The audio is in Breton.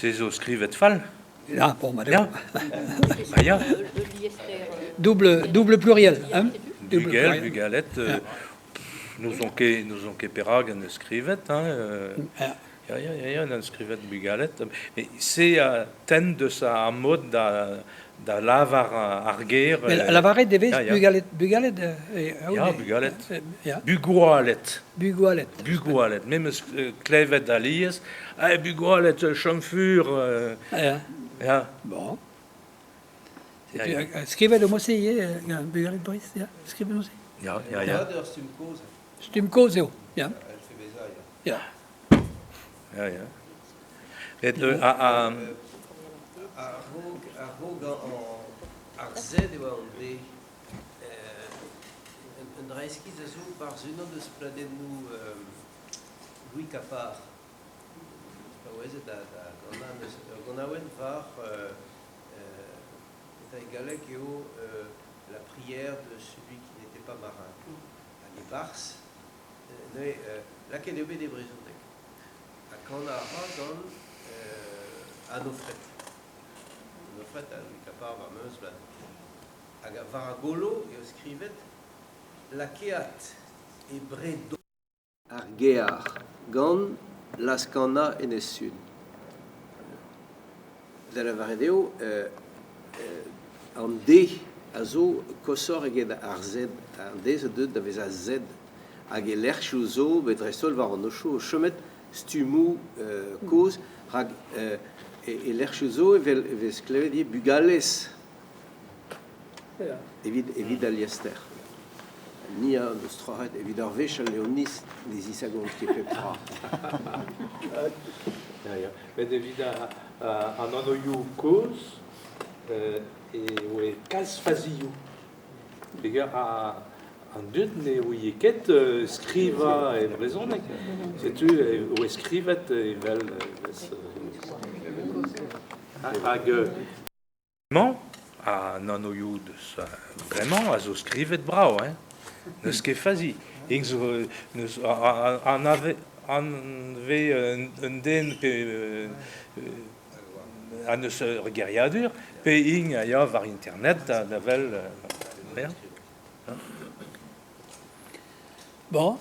Se zo skrivet fall. Ya, bon, bah, Ya. Bah, ya. Double, double pluriel. Hein? Double Bugel, pluriel. bugalet, n'ouzon ket, n'ouzon ket perak en deus skrivet. Hein, Ya. ya, ya, ya, ya, en deus skrivet bugalet. Mais se a tenn deus ar mod da, da lavar ar ger. Mais lavaret e vez ya, ya. bugalet, bugalet Ya, bugalet. Ya, Bugoalet. bugoalet. Bugoalet. Me 'm eus klevet alies. Ah, bugoalet, chom fur. Ya. Ya. Bon. Ya, ya. Skrivet eo se ivez, bugalet Breizh, ya. Skrivet eo se. Ya, ya, ya. Ur stumm kozh. Stumm kozh eo, ya. Ya. Ya, ya. Et, a, a, A-raok, a-raok ar Z e oa an D. Un dra iskis a zo barzh unan eus pladennoù Louis Capard. Paouezet da, da ganañ eus ur ganaouenn war e galleg eo La prière de celui qui n'était pas marin. Hag e-barzh, neuze, lakaet eo bet e brezhoneg. Ha kanañ a ra gant Anne Offret. Anne Offret a Louis Capard war meuz Hag war ar golo eo skrivet Lakeat e bredo ar gear gant laz-kanañ Enez-Sun. Da lavaret eo an D a zo koshoc'h eget ar Z. An D zo deuet da vezañ Z. Hag e lec'hioù zo, bet dreist-holl war an aochoù, o chomet stummoù kozh, rak e lec'hioù zo evel e vez klevet ivez bugalez evit, evit al liester. Ni a deus troc'het evit ar wech al Leoniz ne zisagont ket pep tra. Ya, ya. Met evit an anvioù kozh e oe kalz fazioù. Peger an dud ne ouie ket skrivañ e brezhoneg. Setu e oe skrivet evel hag mañ an anvioù deus bremañ a zo skrivet brav hein. N'eus ket fazi. Int zo n'eus anave anve un den pe ha n'eus ur geriadur pe int a ya war internet da, da wel. Bon.